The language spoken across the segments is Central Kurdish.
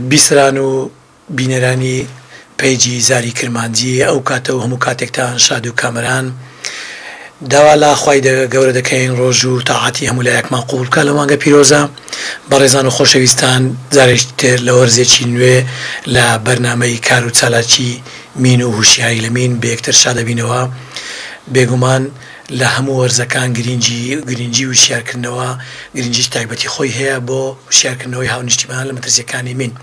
بیسەران و بینەرانی پەیجی زاری کرمانجی ئەو کاتە و هەموو کاتێکتان شاد و کامەران. داوا لە خوای گەورە دەکەین ڕۆژ و تاعەتی هەموو لایەکمان قبوڵ بکات لەو مانگە پیرۆزە. بەڕێزان و خۆشەویستان جارێکی تر لە وەرزێکی نوێ لە بەرنامەی کار و چالاکی مین و هوشیاری لە مین بەیەکتر شادەبینەوە. بێگومان لە هەموو وەرزەکان گرینگی گرینگی وشیارکردنەوە گرینگیی تایبەتی خۆی هەیە بۆ وشیارکردنەوەی هاونیشتیمانان لە مەترسییەکانی مین.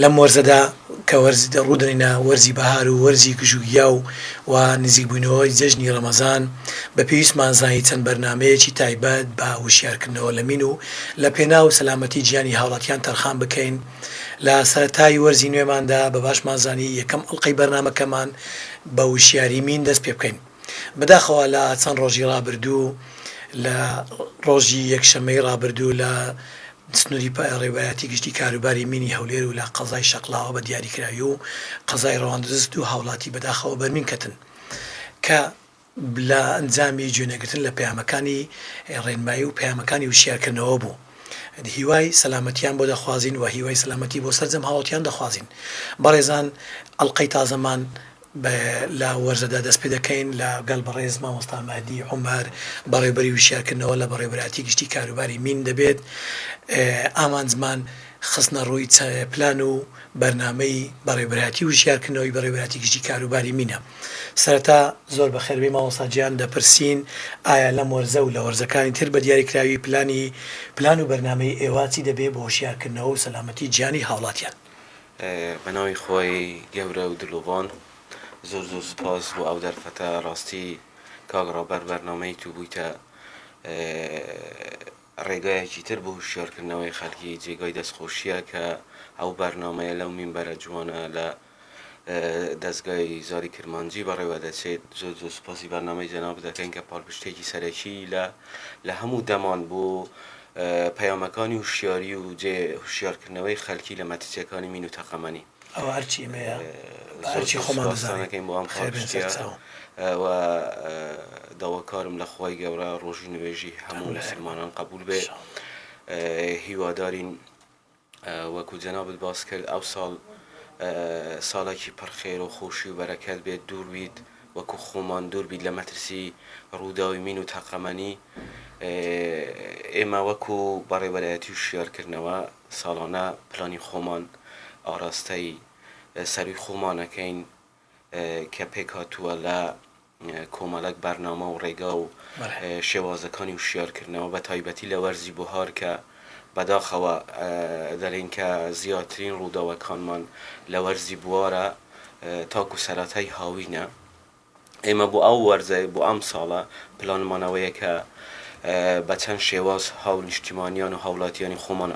لەم وەرزەدا کە وەرز ڕوودەنینە وەرزی بەهار و وەرزی گژوگیا و و نزیکبووینەوەی جەژنی ڕەمەزان بە پێویستمان زانی چەند بەرنامەیەکی تایبەت بە وشیارکردنەوە لە مین و لە پێناو سەلامەتی گیانی هاوڵاتیان تەرخان بکەین. لە سەرەتای وەرزی نوێماندا بە باشمان زانی یەکەم ئەڵقەی بەرنامەکەمان بە وشیاری مین دەست پێبکەین. بەداخەوە لە چەند ڕۆژی ڕابردوو لە ڕۆژی یەکشەممەی ڕابردوو لە سنووری ڕێبەرایەتی گشتی کاروباری مینی هەولێر و لە قەزای شەقڵاوە بە دیاریکراوی و قەزای ڕەواندز دوو هاوڵاتی بەداخەوە بەر مین کەتن کە لە ئەنجامی گوێنەگرتن لە پەیامەکانی ڕێنمایی و پەیامەکانی وشیارکردنەوە بوو. هیوای سەلامەتیان بۆ دەخوازین و هیوای سەلامەتی بۆ سەرجەم هاوڵاتیان دەخوازین. بەڕێزان ئەڵقەی تازەمان لە وەرزەدا دەست پێ دەکەین لە گەڵ بەڕێز مامۆستا مەهدی عومەر بەڕێوبەری وشیارکردنەوە لە بەڕێوبەرایەتی گشتی کاروباری مین دەبێت ئامانجمان خستنە ڕووی پلان و بەرنامەی بەڕێوبەرایەتی وشیارکردنەوەی بەڕێوبەرایەتی گشتی کاروباری مینە. سەرەتا زۆر بەخێربێی مامۆستا گیان دەپرسین ئایا لەم وەرزە و لە وەرزەکانی تر بە دیاریکراوی پلانی پلان و بەرنامەی ئێوە چی دەبێ بۆ هۆشیارکردنەوە و سەلامەتی گیانی هاوڵاتیان؟ بەناوی خوای گەورە و دلۆڤان زۆر زۆر سوپاس بۆ ئەو دەرفەتە ڕاستی کاک ڕابەر بەرنامەی تو بوویتە ڕێگایەکی تر بۆ هوشیارکردنەوەی خەلکی جێگای دەستخۆشیە کە ئەو بەرنامەیە لەو مینبەرە جوانە لە دەزگای زاری کرمانجی بەڕێوە دەچێت زۆر زۆر سوپاسی بەرنامەی جەنابت دەکەین کە پاڵپشتێکی سەرەکی لە لە هەموو دەمان بۆ پەیامەکانی هوشیاری و جێ هوشیارکردنەوەی خەلکی لە مەترسیەکانی مین و تەقەمەنی. ئەوە ئەرکی ئێمەیە بە زۆر ئەرکی زۆر خۆمان سوپاستان دەزانین. ئەکەین بۆ ئەم خێر بێن پاڵپشتیە سەرچاوم. و داواکارم لە خوای گەورە ڕۆژی نوێژی هەموو هەموو لایەکمان موسڵمانان قبوڵ بێ ان شاء اللە. هیوادارین وەکو جەنابت باس کرد ئەو ساڵ ساڵێکی پڕ خێر و خۆشی و بەرەکەت بێت دوور بیت وەکو خۆمان دوور بیت لە مەترسی ڕووداوی مین و تەقەمەنی ئێمە وەکو بەڕێوەرایەتی و شیارکردنەوە ساڵانە پلانی خۆمان ئاراستەی سەروی خۆمانەکەین کە پێکهاتووە لە کۆمەڵێک بەرنامە و ڕێگا و شێوازەکانی وشیارکردنەوە بە تایبەتی لە وەرزی بوهار کە بەداخەوە دەلێین کە زیاترین ڕووداوەکانمان لە وەرزی بوارە تاکو سەرەتای هاوینە ئێمە بۆ ئەو وەرزە بۆ ئەم ساڵە پلانمان ئەوەیە کە بە چەند شێواز هاونیشتیمانیان و هاوڵاتیانی خۆمان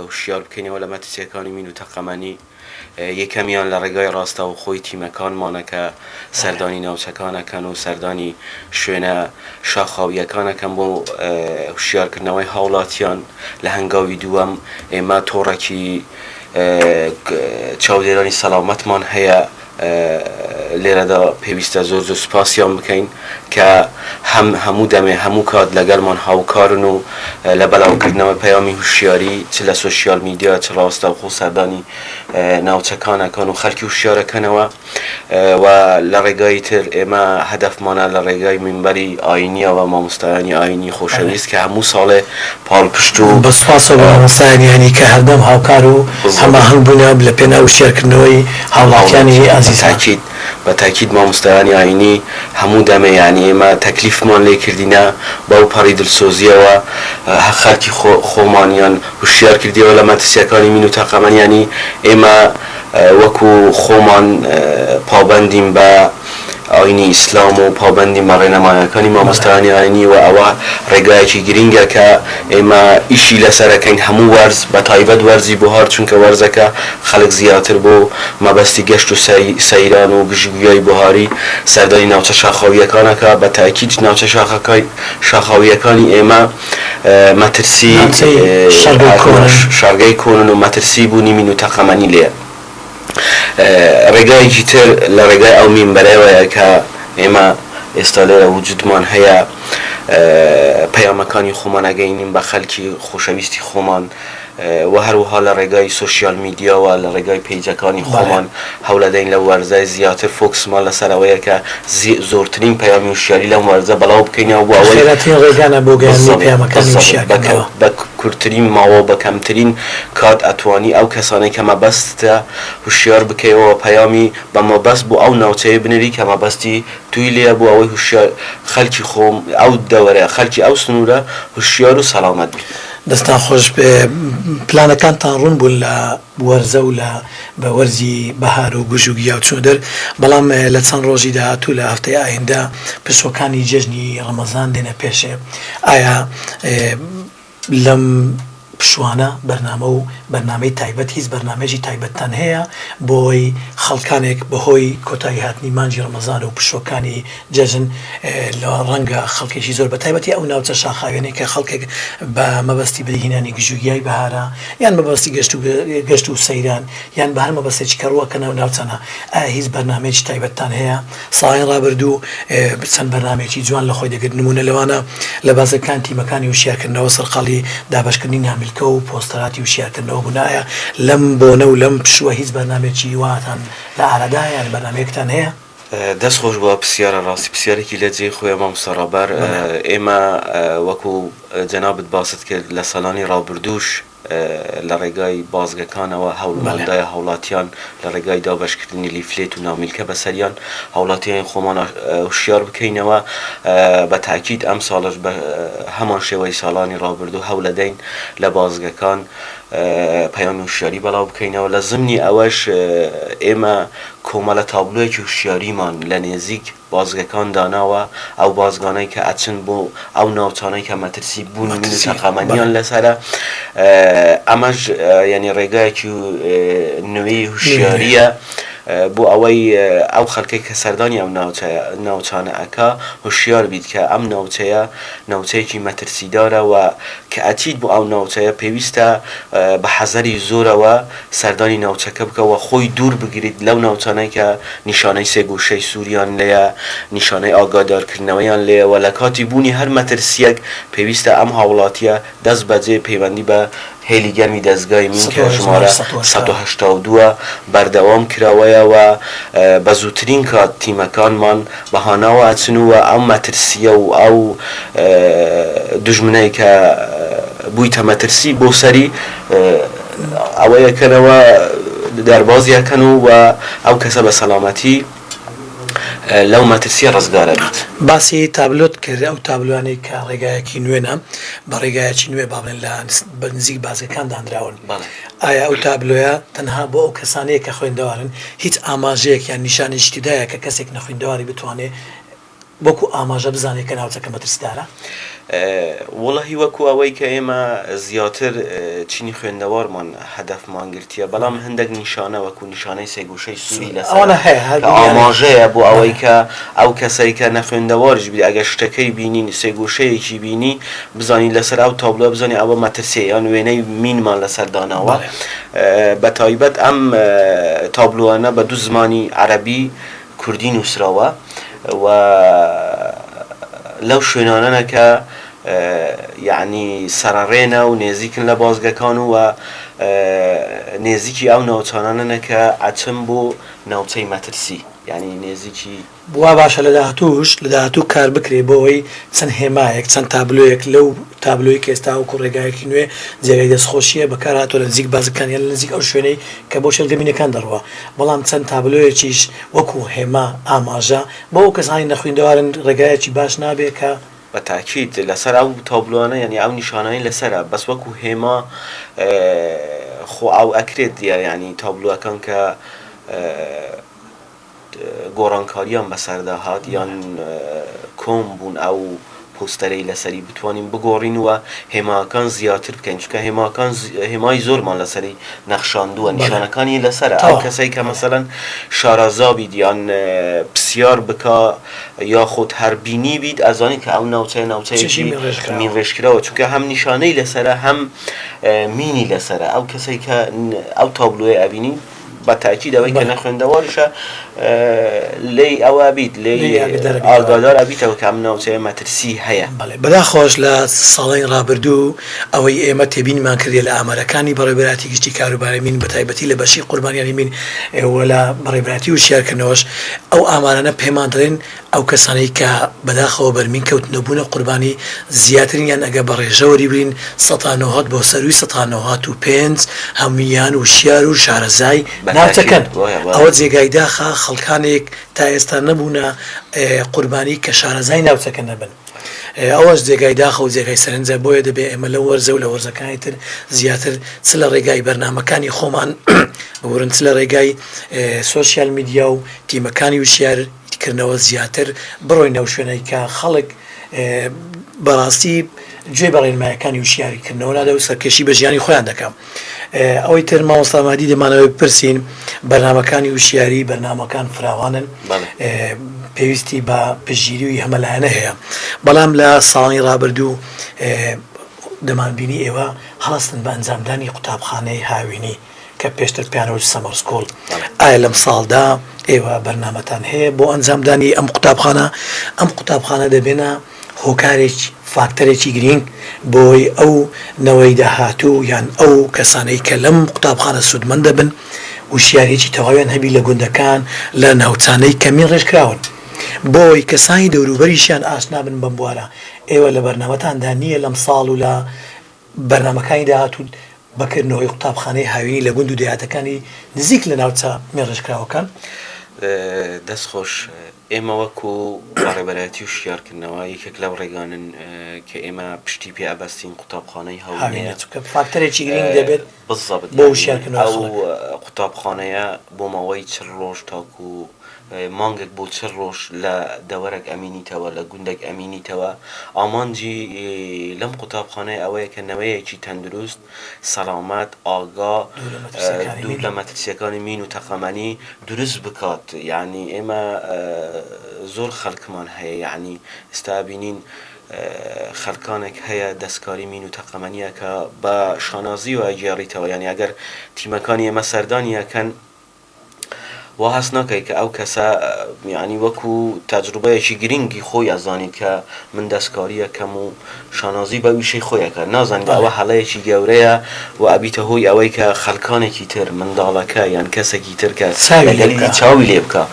هوشیار بکەینەوە لە مەترسیەکانی مین و تەقەمەنی یەکەمیان لە ڕێگای ڕاستەوخۆی تیمەکانمانە کە سەردانی ناوچەکان ئەکەن و سەردانی شوێنە شاخاوییەکان ئەکەن بۆ هوشیارکردنەوەی هاوڵاتیان، لە هەنگاوی دووەم ئێمە تۆڕێکی چاودێرانی سەلامەتمان هەیە لێرەدا پێویستە زۆر زۆر سوپاسیان بکەین کە هەم هەموو دەمێ هەموو کات لەگەڵمان هاوکارن و لە بەلاوکردنەوەی پەیامی هوشیاری چ لە سۆشیال میدیا چ ڕاستەوخۆ سەردانی ناوچەکان ئەکەن و خەلکی هوشیارەکەنەوە و لە ڕێگای تر ئێمە هەدەفمانە لە ڕێگای مینبەری ئاینیەوە مامۆستایانی ئاینی خۆشەویست کە هەموو ساڵێ پاڵپشت و بە سوپاسەوە بۆ مامۆستایانی ئاینی کە هەردەم هاوکار و هەماهەنگ بوونە لە پێناو وشیارکردنەوەی هاوڵاتیانی ئازیزمان. بە تاکید مامۆستایانی ئاینی هەموو دەمێ یانی ئێمە تەکلیفمان لێ کردینە بەو پەڕی دلسۆزیەوە خەلکی خۆمانیان هوشیار کردیەوە لە مەترسیەکانی مین و تەقەمەنی یانی ئێمە وەکو خۆمان پابەندین بە ئاینی ئیسلام و پابەندین بە ڕێنمایەکانی مامۆستایانی ئاینی و ئەوە ڕێگایەکی گرینگە کە ئێمە ئیشی لەسەر ئەکەین هەموو وەرز بە تایبەت وەرزی بوهار چونکە وەرزەکە خەڵک زیاتر بۆ مەبەستی گەشت و سەیران و گژوگیای بوهاری سەردانی ناوچە شاخاوییەکان ئەکا بە تاکید ناوچە شاخاوییەکانی ئێمە مەترسی شەڕگەی کۆنن و مەترسی بوونی مین و تەقەمەنی لێیە. ڕێگایەکی تر لە ڕێگای ئەو مینبەرەوەیە کە ئێمە ئێستا لێرە وجودمان هەیە. پەیامەکانی خۆمان ئەگەینین بە خەلکی خۆشەویستی خۆمان وە هەروەها لە ڕێگای سۆشیال میدیاوە لە ڕێگای پەیجەکانی خۆمان هەولەدەین لەو وەرزە زیاتر فۆکسمان لەسەر ئەوەیە کە زۆرترین پەیامی هوشیاری لەم وەرزە بەڵاو بکەینەوە بۆ ئەوەی خێراترین ڕێگانە بۆ گەیاندنی پەیامەکانی هوشیارکردنەوە. بە کورتترین ماوە و بە کەمترین کات ئەتوانی ئەو کەسانەی کە مەبەستتە هوشیار بکەیەوە و پەیامی بە مەبەست بۆ ئەو ناوچەیە بنێری کە مەبەستی توی لێیە بۆ ئەوەی هوشیار خەلکی خۆم ئەو دەوەرە خەلکی ئەو سنوورە هوشیار و سەلامەت بیت. دەستتان خۆش بێ پلانەکانتان ڕوون بوون لە وەرزە و لە بە وەرزی بەهار و گژ و گیا و چوونە دەر بەڵام لە چەند ڕۆژی داهاتوو لە هەفتەی ئایندە پشووەکانی جەژنی ڕەمەزان دێنە پێشێ ئایا لەم پشووانە بەرنامە و بەرنامەی تایبەت هیچ بەرنامەیەکی تایبەتتان هەیە بۆی خەڵکانێک بەهۆی کۆتایی هاتنی مانگی ڕەمەزان و پشووەکانی جەژن لە ڕەنگە خەڵکێکی زۆر بەتایبەتی ئەو ناوچە شاخاویانەی کە خەڵکێک بە مەبەستی بەدیهێنانی گژوگیای بەهارە یان مەبەستی گەشت و گەشت و سەیران یان بە هەر مەبەستێکی کە ڕووەکەنە ئەو ناوچانە ئایا هیچ بەرنامەیەکی تایبەتتان هەیە؟ ساڵانی ڕابردوو چەند بەرنامەیەکی جوان لە خۆی دەگرت نموونە لەوانە لە بازرگان تیمەکانی وشیارکردنەوە سەرقاڵی دابەشکردنی نامیلکە و پۆستەراتی وشیارکردنەوە بوون ئایا لەم بۆنە و لەم پشووە هیچ بەرنامەیەکی واتان لە ئارادایە یان بەرنامەیەکتان هەیە؟ دەست خۆش بۆ پسیارە ڕاستی پسیارێکی لە جێی خۆیە مامۆستا ڕابەر ئێمە وەکو جەنابت باست کرد لە ساڵانی ڕابردووش لە ڕێگای بازگەکانەوە هەوڵمان دایە هاوڵاتیان لە ڕێگای دابەشکردنی لیفلێت و نامیلکە بەسەریان هاوڵاتیانی خۆمان هوشیار بکەینەوە بە تاکید ئەم ساڵش بە هەمان شێوەی ساڵانی ڕابردوو هەوڵەدەین لە بازگەکان پەیامی هوشیاری بەڵاو بکەینەوە لە زمنی ئەوەش ئێمە کۆمەڵە تابلۆیەکی هوشیاریمان لە نێزیک بازگەکان داناوە، ئەو بازگانەی کە ئەچن بۆ ئەو ناوچانەی کە مەترسی بوونی مین و تەقەمەنیان لەسەرە، ئەمەش یانی ڕێگایەکی نوێی هوشیارییە بۆ ئەوەی ئەو خەڵکەی کە سەردانی ئەو ناوچانە ئەکا هوشیار بیت کە ئەم ناوچەیە ناوچەیەکی مەترسیدارە و کە ئەچیت بۆ ئەو ناوچەیە پێویستە بە حەزەری زۆرەوە سەردانی ناوچەکە بکە و خۆی دوور بگریت لەو ناوچانەی کە نیشانەی سێگۆشەی سووریان لێیە، نیشانەی ئاگادارکردنەوەیان لێیە و لە کاتی بوونی هەر مەترسییەک پێویستە ئەم هاوڵاتییە دەست بەجێ پەیوەندی بە هێلی گەرمی دەزگای مین کە ژمارە 182 ە بەردەوام کراوەیە و بە زووترین کات تیمەکانمان بە هاناوە ئەچن و ئەو مەترسییە و ئەو دوژمنەی کە بوویتە مەترسی بۆ سەری ئەوەیەکەنەوە دەربازی ئەکەن و و ئەو کەسە بە سەلامەتی لەو مەترسیە ڕزگار ئەبیت. باسی تابلۆت کرد ئەو تابلۆانەی کە ڕێگایەکی نوێنە بە ڕێگایەکی نوێ با بڵێن لە بە نزیک بازگەکان دانراون ئایا ئەو تابلۆیە تەنها بۆ ئەو کەسانەیە کە خوێندەوارن هیچ ئاماژەیەک یان نیشانەیەکی تێدایە کە کەسێک نەخویندەواری بتوانێ وەکو ئاماژە بزانێت کە ناوچەکە مەترسیدارە؟ وەڵاهی وەکو ئەوەی کە ئێمە زیاتر چینی خوێندەوارمان هەدەفمان گرتیە بەڵام هەندێک نیشانە وەکو نیشانەی سێگۆشەی سووری لەسەرە کە ئاماژەیە بۆ ئەوەی کە ئەو کەسەی کە نەخوێندەواریش بیت ئەگەر شتەکەی بینی سێگۆشەیەکی بینی بزانی لەسەر ئەو تابلۆ بزانی ئەوە مەترسیە یان وێنەی مینمان لەسەر داناوە بە تایبەت ئەم تابلۆانە بە دوو زمانی عەرەبی کوردی نووسراوە و لەو شوێنانەنە کە یەعنی سەرەڕێنە و نێزیکن لە بازگەکان و نێزیکی ئەو ناوچانانەنە کە ئەچن بۆ ناوچەی مەترسی یەعنی نێزیکی. وا باشە لە داهاتووش لە داهاتوو کار بکرێ بۆ ئەوەی چەند هێمایەک چەند تابلۆیەک لەو تابلۆی کە ئێستا وەکوو ڕێگایەکی نوێ جێگای دەستخۆشییە بەکار هاتووە لە نزیک بازگەکان یان لە نزیک ئەو شوێنەی کە بۆ شێلگە مینەکان دەڕوا بەڵام چەند تابلۆیەکیش وەکوو هێما، ئاماژە، بۆ ئەو کەسانەی نەخویندەوارن ڕێگایەکی باش نابێ کە. بە تاکید لەسەر ئەو تابلۆانە یانی ئەو نیشانانەی لەسەرە بەس وەکوو هێما خۆ ئەو ئەکرێت دیارە یانی تابلۆەکان کە گۆڕانکاریان بەسەردا هات یان کۆن بوون ئەو پۆستەرەی لەسەری بتوانین بگۆڕین و هێماکان زیاتر بکەین چونکە هێماکان هێمای زۆرمان لەسەری نەخشاندووە نیشانەکانی لەسەرە ئەو کەسەی کە مەسەلەن شارەزا بیت یان پرسیار بکا یاخود هەر بینی بیت ئەزانی کە ئەو ناوچەیە ناوچەیەکی مینڕێژکراوە چونکە هەم نیشانەی لەسەرە هەم مینی لەسەرە ئەو کەسەی کە ئەو تابلۆیە ئەبینی بە تاکید ئەوەی کە نەخوێندەواریشە لێی ئەوە بیت لێی ئاگادار ئەبیتەوە کە ئەم ناوچەیە مەترسی هەیە. بەڵێ بەداخەوەش لە ساڵانی ڕابردوو ئەوەی ئێمە تێبینیمان کردیە لە ئامارەکانی بەڕێوەبەرایەتی گشتی کاروباری مین بەتایبەتی لە بەشی قوربانیانی مین و لە بەڕێوەبەرایەتی وشیارکردنەوەش ئەو ئامارانە پێمان دەڵێن ئەو کەسانەی کە بەداخەوە بەر مین کەوتن و بوونە قوربانی زیاترینیان ئەگەر بە ڕێژە وەریبگرین سەتا نۆهەد بۆ سەرووی سەتا نۆهەد و پێنج هەموویان وشیار و شارەزای ناوچەکەن. ئەوە جێگای داخە خەڵکانێک تا ئێستا نەبوونە قوربانی کە شارەزای ناوچەکە نەبن. ئەوەش جێگای داخە و جێگای سەرنجە بۆیە دەبێ ئێمە لەو وەرزە و لە وەرزەکانی تر زیاتر چ لە ڕێگای بەرنامەکانی خۆمان ببورن چ لە ڕێگای سۆشیال میدیا و تیمەکانی وشیار کردنەوە زیاتر بڕۆینە ئەو شوێنەی کە خەڵک بەڕاستی گوێ بە ڕێنمایەکانی وشیاری کردنەوە نادا و سەرکێشی بە ژیانی خۆیان دەکا. ئەوەی تر مامۆستا مادی دەمانەوەی بپرسین بەرنامەکانی وشیاری بەرنامەکان فراوانن پێویستی بە پشتگیری هەمەلایەنە هەیە بەڵام لە ساڵانی ڕابردوو دەمانبینی ئێوە هەڵستن بە ئەنجامدانی قوتابخانەی هاوینی کە پێشتر پێیان وت summer school، ئایا لەم ساڵدا ئێوە بەرنامەتان هەیە بۆ ئەنجامدانی ئەم قوتابخانە؟ ئەم قوتابخانە دەبێنە هۆکارێک فاکتەرێکی گرینگ بۆی ئەو نەوەی داهاتوو یان ئەو کەسانەی کە لەم قوتابخانە سوودمەند دەبن وشیاریەکی تەواویان هەبی لە گوندەکان لە ناوچانەی کە مین ڕێژکراون بۆی کەسانی دەوروبەریشیان ئاشنا بن بەم بوارە ئێوە لە بەرنامەتاندا نییە لەم ساڵ و لە بەرنامەکانی داهاتوو بە کردنەوەی قوتابخانەی هاوینی لە گوند و دێهاتەکانی نزیک لە ناوچە مێڕێژکراوەکان. دەست خۆش، ئێمە وەکو بەڕێوەبەرایەتی وشیارکردنەوە یەکێک لەو ڕێگانەن کە ئێمە پشتی پێ ئەبەستین قوتابخانەی هاوینەیە، هاوینە چونکە فاکتەرێکی گرینگ دەبێت بالضبط بۆ یانی وشیارکردنەوەی ئەو خەڵک. قوتابخانەیە بۆ ماوەی 40 ڕۆژ تاکو مانگێک بۆ 40 ڕۆژ لە دەوەرەک ئەمینیتەوە لە گوندێک ئەمینیتەوە ئامانجی لەم قوتابخانەیە ئەوەیە کە نەوەیەکی تەندروست سەلامەت، ئاگا، دوور لە مەترسیەکانی مین و تەقەمەنی دروست بکات، یەعنی ئێمە زۆر خەلکمان هەیە یەعنی ئێستا ئەبینین خەلکانێک هەیە دەستکاری مین و تەقەمەنی ئەکا بە شانازیەوە ئەگێڕیتەوە یەعنی ئەگەر تیمەکانی ئێمە سەردانی ئەکەن وا هەست ناکەی کە ئەو کەسە یانی وەکو تەجروبەیەکی گرنگی خۆی ئەزانیت کە من دەستکاری ئەکەم و شانازی بەو ئیشەی خۆی ئەکات نازانیت ئەوە هەڵەیەکی گەورەیە و ئەبیتە هۆی ئەوەی کە خەڵکانێکی تر منداڵەکە یان کەسێکی تر کە چاوی لێ لەگەڵی بکا. چاوی لێ بکا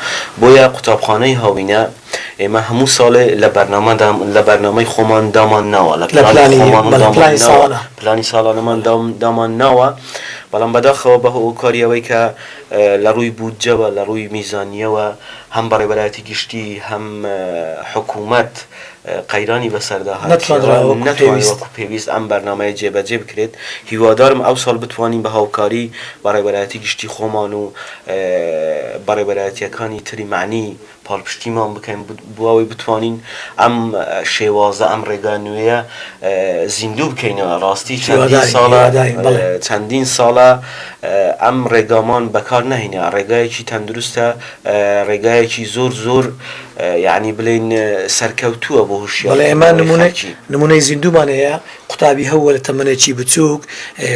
بۆیە قوتابخانەی هاوینە ئێمە هەموو ساڵێ لە بەرنامەدا لە بەرنامەی خۆمان دامان ناوە لە لە پلانی پلانی خۆمان بەڵێ دامان پلانی ناوە ساڵانە. پلانی ساڵانەمان دامان ناوە بەڵام بەداخەوە بە هۆکاری ئەوەی کە لە ڕووی بودجەوە لە ڕووی میزانیەوە هەم بەڕێوەبەرایەتی گشتی هەم حکوومەت قەیرانی بەسەردا هاتیەوە نەتوانراوە وەکو نەتوانراوە پێویست. وەکو پێویست ئەم بەرنامەیە جێبەجێ بکرێت هیوادارم ئەو ساڵ بتوانین بە هاوکاری بەڕێوەبەرایەتی گشتی خۆمان و بەڕێوەبەرایەتیەکانی تری مەعنی پاڵپشتیمان بکەن بۆ ئەوەی بتوانین ئەم شێوازە ئەم ڕێگا نوێیە زیندوو بکەینەوە ڕاستی چەندین ساڵە چەندین ساڵە ئەم ڕێگامان بەکار نەهینا ڕێگایەکی تەندروستە ڕێگایەکی زۆر زۆر یعنی بلین سەرکەوتووە بۆ هوشیار بەڵێ ئێمە نمونەی نمونەی زیندوومان هەیە قوتابی هەبووە لە تەمەنێکی بچووک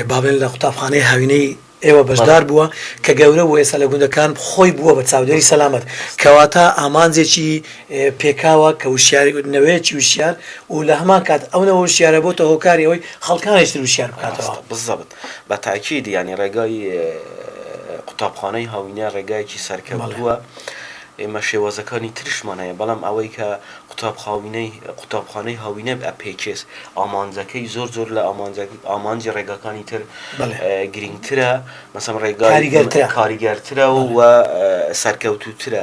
با بڵێن لە قوتابخانەی هاوینەی ئێوە بەشدار بووە کە گەورە بووە ئێستا لە گوندەکان خۆی بووە بە چاودێری سەلامەت کەواتە ئامانجێکی پێکاوە کە وشیاری نەوەیەکی وشیار و لە هەمان کات ئەو نەوە وشیارە بۆتە هۆکاری ئەوەی خەڵکانێکی تر وشیار بکاتەوە. ڕاستە بالضبط بە تاکید یانی ڕێگای قوتابخانەی هاوینە ڕێگایەکی سەرکەوتووە ئێمە شێوازەکانی ترشمان هەیە بەڵام ئەوەی کە قوتابخاوینەی قوتابخانەی هاوینە ئەپێکێس ئامانجەکەی زۆر زۆر لە ئامانجە ئامانجی ڕێگاکانی تر گرینگترە مەسەم ڕێگای کاریگەرترە کاریگەرترە و سەرکەوتووترە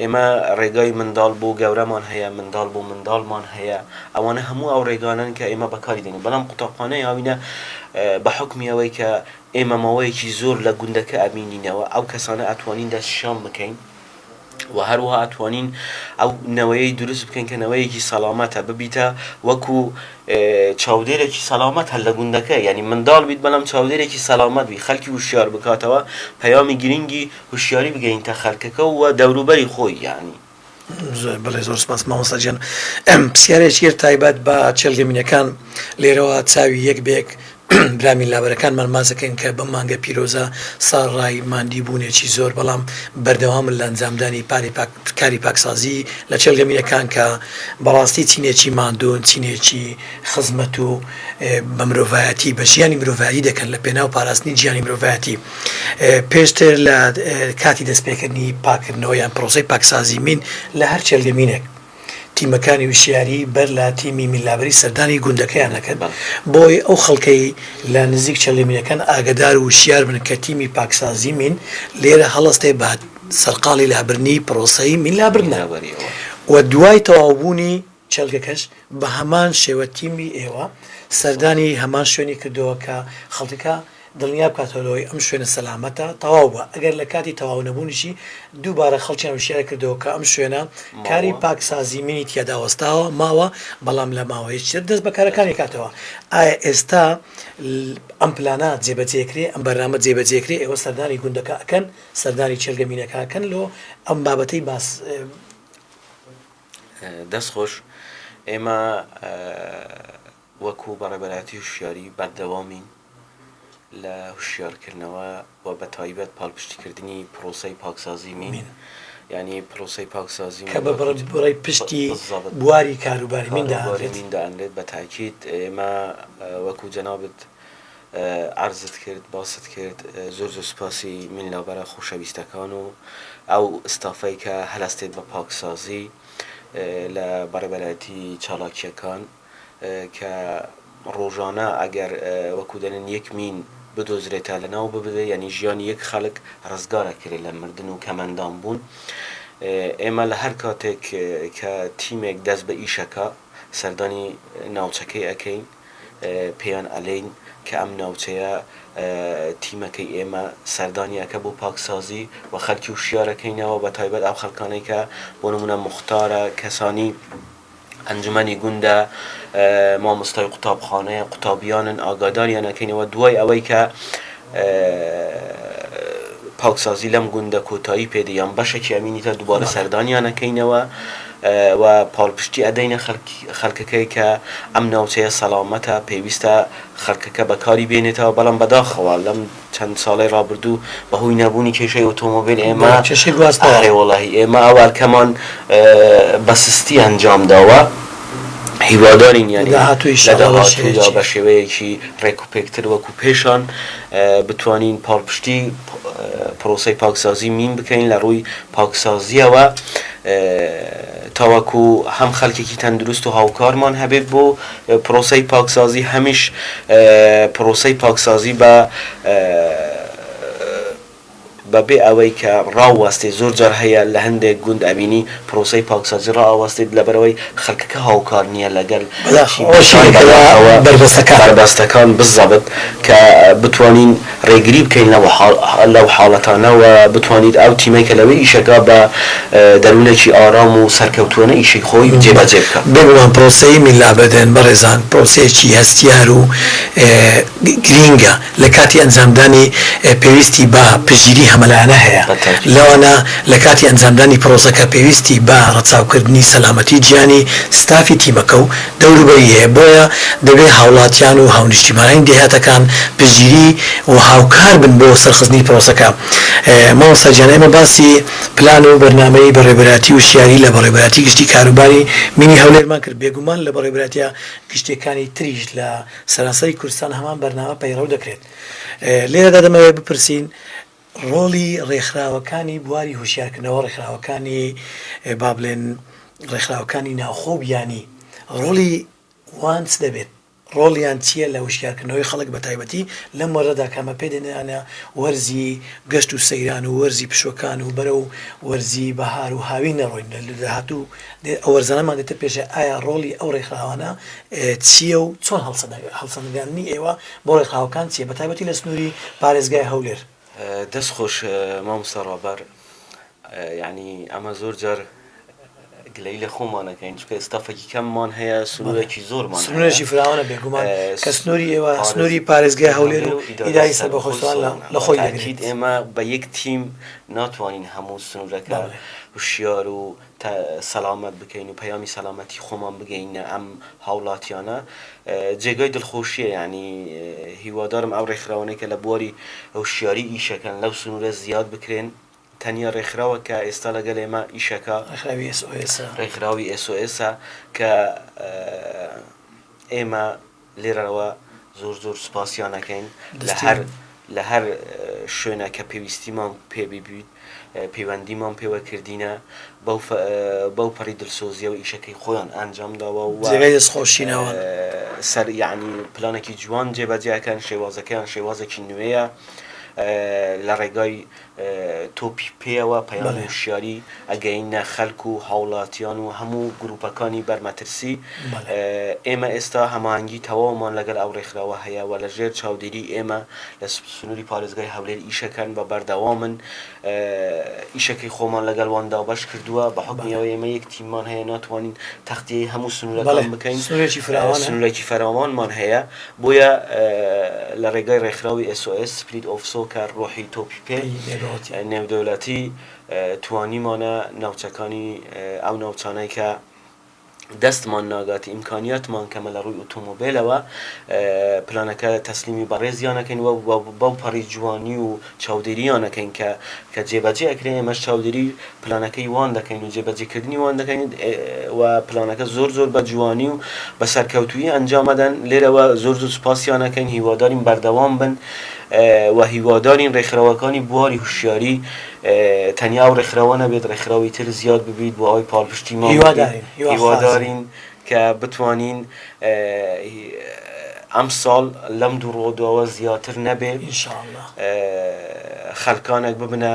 ئێمە ڕێگای منداڵ بۆ گەورەمان هەیە منداڵ بۆ منداڵمان هەیە ئەوانە هەموو ئەو ڕێگانەن کە ئێمە بەکاری دێنین بەڵام قوتابخانەی هاوینە بە حوکمی ئەوەی کە ئێمە ماوەیەکی زۆر لە گوندەکە ئەبینینەوە ئەو کەسانە ئەتوانین دەستنیشان بکەین و هەروەها ئەتوانین ئەو نەوەیەی دروست بکەین کە نەوەیەکی سەلامەتە ببیتە وەکو چاودێرێکی سەلامەت هەر لە گوندەکە یعنی منداڵ بیت بەڵام چاودێرێکی سەلامەت بی خەلکی وشیار بکاتەوە پەیامی گرنگی هوشیاری بگەینتە خەلکەکە و دەوروبەری خۆی یعنی. زۆر بەڵێ زۆر سپاس مامۆستا گیان پرسیارێکی تر تایبەت بە چێلگەمینەکان لێرەوە چاوی یەک بێک. برا مینلابەرەکانمان ماچ دەکەین کە بەم مانگە پیرۆزە ساڕای ماندی بوونێکی زۆر بەڵام بەردەوامن لە ئەنجامدانی پاری پاک کاری پاکسازی لە کێڵگە مینەکان کە بەڕاستی چینێکی ماندوون چینێکی خزمەت و بە مرۆڤایەتی بە ژیانی مرۆڤایەتی دەکەن لە پێناو پاراستنی گیانی مرۆڤایەتی پێشتر لە کاتی دەستپێکردنی پاکردنەوە یان پرۆسەی پاکسازی مین لە هەر کێڵگە مینێک تیمەکانی وشیاری بەر لە تیمی مینلابەری سەردانی گوندەکەیان ئەکرد بۆی ئەو خەڵکەی لە نزیک چێڵگە مینەکان ئاگەدار و وشیار بن کە تیمی پاکسازی مین لێرە هەڵەستێ بە سەرقاڵی لابردنی پرۆسەی مین لابردنە و دوای تەواوبوونی کێڵگەکەش بە هەمان شێوە تیمی ئێوە سەردانی هەمان شوێنی کردەوە کە خەڵکەکە دڵنیا بکاتەوە لەوەی ئەم شوێنە سەلامەتە تەواو بووە ئەگەر لە کاتی تەواو نەبوونیشی دووبارە خەڵکیان وشیار کردەوە کە ئەم شوێنە کاری پاکسازی مینی تیادا وەستاوە ماوە بەڵام لە ماوەیەکی تر دەست بە کارەکانی کاتەوە ئایا ئێستا ئەم پلانە جێبەجێکرێ ئەم بەرنامە جێبەجێکرێ ئێوە سەردانی گوندەکە ئەکەن سەردانی کێڵگە مینەکە ئەکەن لۆ ئەم بابەتەی باس دەست خۆش ئێمە وەکو بەڕێبەرایەتی هوشیاری بەردەوامین لە هوشیارکردنەوە و بە تایبەت پاڵپشتیکردنی پرۆسەی پاکسازی مین یانی پرۆسەی پاکسازی کە بە بڕی پشتی بواری کاروباری مین دائەنرێت مین دائەنرێت بە تاکید ئێمە وەکو جەنابت عەرزت کرد باست کرد زۆر زۆر سوپاسی مینلابەرە خۆشەویستەکان و ئەو ستافەی کە هەلەستێت بە پاکسازی لە بەڕێبەرایەتی چالاکیەکان کە ڕۆژانە ئەگەر وەکو دەلێن یەک مین بدۆزرێتە لە ناو ببرێ یانی ژیانی یەک خەلک ڕزگار ئەکرێ لە مردن و کەمەندام بوون ئێمە لە هەر کاتێک کە تیمێک دەست بە ئیشەکا سەردانی ناوچەکەی ئەکەین پێیان ئەلێین کە ئەم ناوچەیە تیمەکەی ئێمە سەردانی ئەکە بۆ پاکسازی و خەلکی وشیارەکەینەوە بە تایبەت ئەو خەلکانەی کە بۆ نمونە موختارە کەسانی ئەنجومەنی گوندە، مامۆستای قوتابخانەیە، قوتابیانن، ئاگاداریان ئەکەینەوە دوای ئەوەی کە پاکسازی لەم گوندە کۆتایی پێدێ یان بەشێکی ئەمینی تا دووبارە سەردانیان ئەکەینەوە و پاڵپشتی ئەدەینە خەڵکەکەی کە ئەم ناوچەیە سەلامەتە پێویستە خەڵکەکە بەکاری بێنێتەوە بەڵام بەداخەوە لەم چەند ساڵەی ڕابردوو بەهۆی نەبوونی کێشەی ئۆتۆمۆبیل ئێمە کێشەی گواستنەوە. ئەرێ وەڵاهی ئێمە ئەو ئەرکەمان بە سستی ئەنجام داوە هیوادارین لە یانی داهاتوو لە ئیشاڵڵا بە داهاتوودا شێوەیەکی. بە شێوەیەکی ڕێک و پێکتر وەکوو پێشان بتوانین پاڵپشتی پرۆسەی پاکسازی مین بکەین لە ڕووی پاکسازییەوە تاوەکو هەم خەڵکێکی تەندروست و هاوکارمان هەبێت بۆ پرۆسەی پاکسازی هەمیش پرۆسەی پاکسازی بە بەبێ ئەوەی کە ڕاوەستێت زۆر جار هەیە لە هەندێک گوند ئەبینی پرۆسەی پاکسازی ڕائەوەستێت لەبەرئەوەی خەڵکەکە هاوکار نییە لەگەل بەداخەوە بەداخەوە بەربەستەکان بەربەستەکان بزەبت کە بتوانین ڕێگری بکەین لەو حاڵەتانە و بتوانیت ئەو تیمەی کە لەوێ ئیشەکا بە دەروونێکی ئارام و سەرکەوتووانە ئیشی خۆی جێبەجێ بکا. بێگومان پرۆسەی مین لابردن بەڕێزان پرۆسەیەکی هەستیار و گرینگە لە کاتی ئەنجامدانی پێویستی بە پشتگیری هەمەلایەنە هەیە لەوانە لە کاتی ئەنجامدانی پرۆسەکە پێویستی بە ڕەچاوکردنی سەلامەتی گیانی ستافی تیمەکە و دەوروبەری هەیە، بۆیە دەبێ هاوڵاتیان و هاونیشتیمانانی دێهاتەکان پشتگیری و هاوکار بن بۆ سەرخستنی پرۆسەکە. مامۆستا گیان ئێمە باسی پلان و بەرنامەی بەڕێوەبەرایەتی وشیاری لە بەڕێوەبەرایەتی گشتی کاروباری مینی هەولێرمان کرد، بێگومان لە بەڕێوەبەرایەتیە گشتیەکانی تریش لە سەرانسەری کوردستان هەمان بەرنامە پەیڕەو دەکرێت. لێرەدا دەمەوێت بپرسین ڕۆڵی ڕێکخراوەکانی بواری هۆشیارکردنەوە، ڕێکخراوەکانی با بڵێن ڕێکخراوەکانی ناوخۆ و بیانی ڕۆڵی وان چ دەبێت؟ ڕۆڵیان چییە لە هۆشیارکردنەوەی خەڵک بە تایبەتی لەم وەرزەدا کە ئەمە پێ دێنرانە وەرزی گەشت و سەیران و وەرزی پشووەکان و بەرەو وەرزی بەهار و هاوین نەڕۆین لە داهاتوو ئەو وەرزانەمان دێتە پێشێ ئایا ڕۆڵی ئەو ڕێکخراوانە چییە و چۆن هەڵسەنگاندنی ئێوە بۆ ڕێکخراوەکان چییە بە تایبەتی لە سنووری پارێزگای هەولێر؟ دەست خۆش مامۆستا ڕابەر یانی ئەمە زۆر جار گلەیی لە خۆمان ئەکەین چونکە ستافێکی کەممان هەیە سنوورێکی زۆرمان هەیە. سنوورێکی فراوانە بێگومان کە سنووری ئێوە سنووری پارێزگای هەولێر و ئیداری سەربەخۆی سۆران لە خۆی دەگرێت. ئێمە بە یەک تیم ناتوانین هەموو سنوورەکە هوشیار و سەلامەت بکەین و پەیامی سەلامەتی خۆمان بگەینە ئەم هاوڵاتیانە جێگای دڵخۆشیە یانی هیوادارم ئەو ڕێکخراوانەی کە لە بواری هوشیاری ئیشەکەن لەو سنوورە زیاد بکرێن تەنیا ڕێکخراوە کە ئێستا لەگەل ئێمە ئیشەکا. ڕێکخراوی ئێس ئۆ ئێسە. ڕێکخراوی ئێس ئۆ ئێسە کە ئێمە لێرەوە زۆر زۆر سوپاسیان ئەکەین لە هەر لە هەر شوێنە کە پێویستیمان پێ بیبیت پەیوەندیمان پێوە کردینە بەو بەو پەڕی دلسۆزیەوە ئیشەکەی خۆیان ئەنجام داوە و جێگای دەستخۆشی ناوان. سەر یەعنی پلانێکی جوان جێبەجێ ئەکەن شێوازەکەیان شێوازێکی نوێیە لە ڕێگای تۆپی پێیەوە پەیامی هۆشیاری ئەگەینە خەلک و هاوڵاتیان و هەموو گروپەکانی بەر مەترسی ئێمە ئێستا هەماهەنگی تەواومان لەگەل ئەو ڕێکخراوە هەیە و لە ژێر چاودێری ئێمە لە سنووری پارێزگای هەولێر ئیشەکەن بە بەردەوامن ئیشەکەی خۆمان لەگەل وان دابەش کردووە بە حوکمی ئەوەی ئێمە یەک تیممان هەیە ناتوانین تەختیەی هەموو سنوورەکان بکەین سنوورێکی فراوانمان هەیە بۆیە لە ڕێگای ڕێکخراوی SOS، Spirit of Soccer، ڕۆحی تۆپی پێ نێودەولەتی، توانیمانە ناوچەکانی ئەو ناوچانەی کە دەستمان ناگات ئیمکانیاتمان کەمە لە ڕووی ئۆتۆمۆبێلەوە پلانەکە تەسلیمی بەڕێزیان ئەکەین و بەو پەڕی جوانی و چاودێریان ئەکەین کە کە جێبەجێ ئەکرێن ئێمەش چاودێری پلانەکەی وان دەکەین و جێبەجێکردنی وان دەکەین و پلانەکە زۆر زۆر بە جوانی و بە سەرکەوتوویی ئەنجام ئەدەن لێرەوە زۆر زۆر سوپاسیان ئەکەین هیوادارین بەردەوام بن و هیوادارین ڕێکخراوەکانی بواری هوشیاری تەنیا ئەو ڕێکخراوە نەبێت ڕێکخراوی تر زیاد ببیت بۆ ئەوەی پاڵپشتیمان هیوادارین هیوادارین کە بتوانین ئەمساڵ لەم دوو ڕووداوە زیاتر نەبێ إن شاء الله خەلکانێک ببنە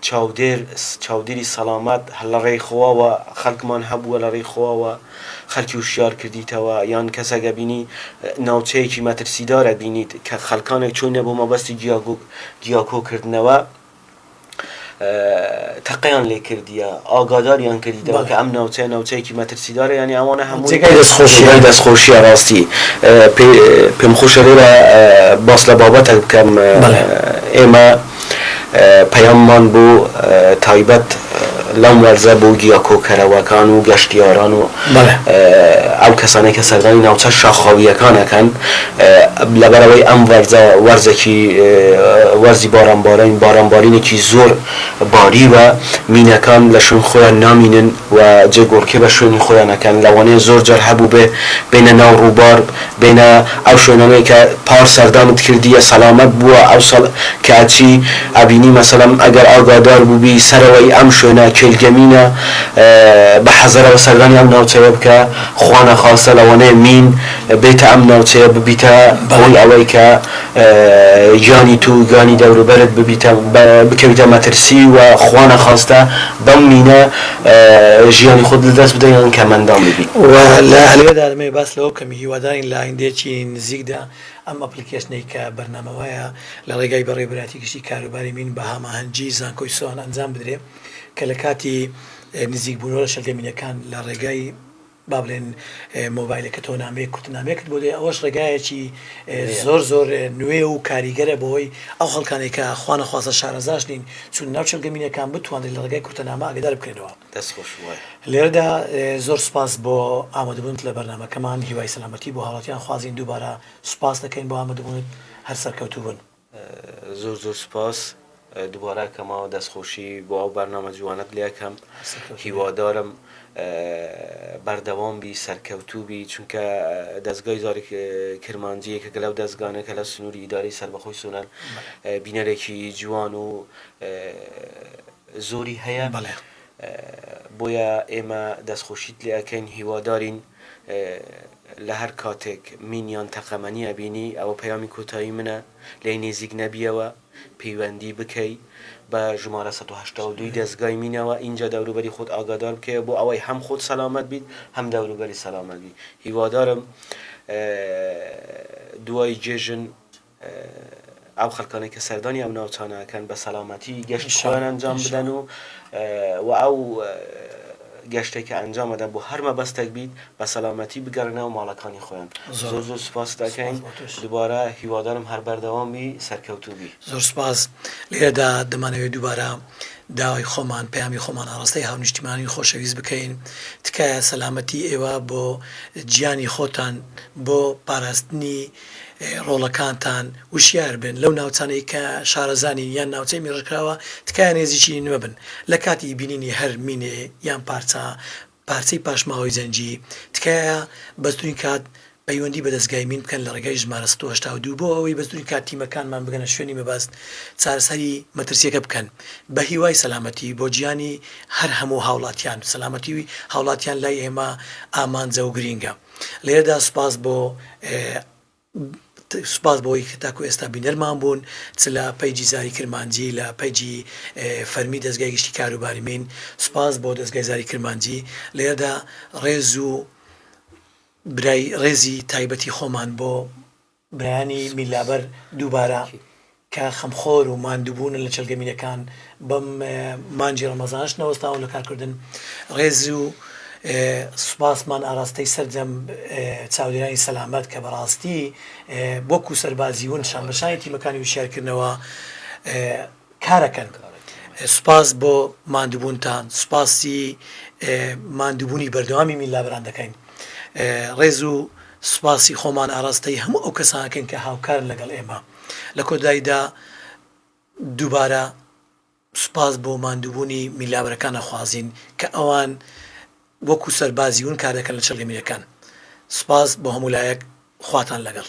چاودێر چاودێری سەلامەت هەر لە ڕێی خواوە خەلکمان هەبووە لە ڕێی خواوە خەلکی وشیار کردیتەوە یان کەسەک ئەبینی ناوچەیەکی مەترسیدار ئەبینیت کە خەلکانێک چۆینە بۆ مەبەستی گیا کۆکردنەوە تەقەیان لێ کردیە ئاگاداریان کردیتەوە کە ئەم ناوچەیە ناوچەیەکی مەترسیدارە یانی ئەوانە هەمووی جێگای دەستخۆشیە. جێگای دەستخۆشیە ڕاستی پێ پێم خۆشە لێرە باس لە بابەتەک بکەم ئێمە پەیاممان بۆ تایبەت لەم وەرزە بۆ گیاکۆکەرەوەکان و گەشتیاران و ئەو کەسانەی کە سەردانی ناوچە شاخاوییەکان ئەکەن لەبەرئەوەی ئەم وەرزە وەرزێکی وەرزی بارانبارین بارانبارینێکی زۆر باریوە مینەکان لە شوێن خۆیان نامینن و جێگۆڕکێ بە شوێنی خۆیان ئەکەن لەوانەیە زۆر جار هەبووبێ بێنە ناو ڕووبار بێنە ئەو شوێنانەی کە پار سەردانت کردیە سەلامەت بووە ئەوساڵ کە ئەچی ئەبینی مەسەلەن ئەگەر ئاگادار بووبی سەرەوەی ئەم شوێنە کێلگەمینە بە حەزەرەوە سەردانی ئەم ناوچەیە بکە خوا نەخواستە لەوانەیە مین بێتە ئەم ناوچەیە ببیتە هۆی ئەوەی کە گیانی تو گیانی دەوروبەرت ببیتە بکەویتە مەترسی و خوا نەخواستە بەم مینە ژیانی خۆت لەدەست بدەی یان کەمئەندام ببی. و لە لێرەدا دەمەوێت باس لەوە بکەم هیوادارین لە ئایندەیەکی نزیکدا ئەم ئەپڵیکەیشنەی کە بەرنامە وایە لە ڕێگای بەڕێوەبەرایەتی گشتی کاروباری مین بە هەماهەنگی زانکۆی سۆران ئەنجام بدرێ کە لە کاتی نزیکبوونەوە لە شەلگە مینەکان لە ڕێگای با بڵێن مۆبایلەکەتەوە نامەیەک کورتە نامەیەکت بۆ دێ ئەوەش ڕێگایەکی زۆر زۆر نوێ و کاریگەرە بۆی ئەو خەڵکانەی کە خوانەخواستە شارەزاش نین چون ناو چێلگە مینەکان بتوانرێت لە ڕێگای کورتە نامە ئاگدار بکرێنەوە. دەست خۆش وایە. لێرەدا زۆر سوپاس بۆ ئامادەبوونت لە بەرنامەکەمان هیوای سەلامەتی بۆ هاوڵاتیان خوازین دووبارە سوپاست دەکەین بۆ ئامادەبوونت هەر سەرکەوتوو بن. زۆر زۆر سوپاس دوبارە ئەکەمەوە دەستخۆشی بۆ ئەو بەرنامە جوانەت لێ ئەکەم هیوادارم بەردەوام بی سەرکەوتوو بی چونکە دەزگای زاری کرمانجی یەکێکە لەو دەزگانە کە لە سنووری ئیدارەی سەربەخۆی سۆران بینەرێکی جوان و زۆری هەیە بۆیە ئێمە دەستخۆشیت لێ ئەکەین هیوادارین لە هەر کاتێک مین یان تەقەمەنی ئەبینی ئەوە پەیامی کۆتایی منە لێی نێزیک نەبیەوە پەیوەندی بکەی بە ژمارە 182 ی دەزگای مینەوە ئینجا دەوروبەری خۆت ئاگادار بکەیەوە بۆ ئەوەی هەم خۆت سەلامەت بیت هەم دەوروبەری سەلامەت بی هیوادارم دوای جێژن ئەو خەڵکانەی کە سەردانی ئەو ناوچانە ئەکەن بە سەلامەتی گەشتی خۆیان ئەنجام بدەن و و ئەو. گەشتێک کە ئەنجام ئەدەن بۆ هەر مەبەستێک بیت بە سەلامەتی بگەڕێنەوە ماڵەکانی خۆیان. زۆر زۆر زۆر سوپاست سوپاس ئەکەین بۆ تۆش. دووبارە هیوادارم هەر بەردەوام بی سەرکەوتوو بی. زۆر سوپاس. لێرەدا دەمانەوێت دووبارە داوای خۆمان، پەیامی خۆمان ئاڕاستەی هاونیشتیمانانی خۆشەویست بکەین، تکایە سەلامەتی ئێوە بۆ گیانی خۆتان، بۆ پاراستنی ڕۆڵەکانتان وشیار بن، لەو ناوچانەی کە شارەزا نین یان ناوچەی مینڕێژکراوە تکایە نێزیکی مەبن، لە کاتی بینینی هەر مینێ یان پارچە پارچەی پاشماوەی جەنگی، تکایە بەزوترین کات پەیوەندی بە دەزگای مین بکەن لە ڕێگای ژمارە 182 بۆ ئەوەی بەزوترین کات تیمەکانمان بگەنە شوێنی مەبەست چارەسەری مەترسیەکە بکەن بە هیوای سەلامەتی بۆ گیانی هەر هەموو هاوڵاتیان سەلامەتی هاوڵاتیان لای ئێمە ئامانجە و گرینگە لێرەدا سوپاس بۆ سوپاس بۆی کە تاکو ئێستا بینەرمان بوون چ لە پەیجی زاری کرمانجی لە پەیجی فەرمی دەزگای گشتی کاروباری مین سوپاس بۆ دەزگای زاری کرمانجی لێرەدا ڕێز و برای ڕێزی تایبەتی خۆمان بۆ برایانی میلابەر دووبارە کە خەمخۆر و ماندووبوونن لە چێلگە مینەکان بەم مانگی ڕەمەزانەش نەوەستاون لە کارکردن ڕێز و سوپاسمان ئاراستەی سەرجەم چاودێرانی سەلامەت کە بەڕاستی وەکو سەربازی ون شانبەشانی تیمەکانی وشیارکردنەوە کارەکەن سوپاس بۆ ماندووبوونتان سوپاسی ماندووبوونی بەردەوامی میلابران دەکەین ڕێز و سوپاسی خۆمان ئاراستەی هەموو ئەو کەسانەکەین کە هاوکارن لەگەڵ ئێمە لە کۆتاییدا دووبارە سوپاس بۆ ماندووبوونی میلابەرەکان ئەخوازین کە ئەوان وەکو سەربازی ون کار دەکەن لە چێڵگە میرەکان. سوپاس بۆ هەموو لایەک خواتان لەگەڵ.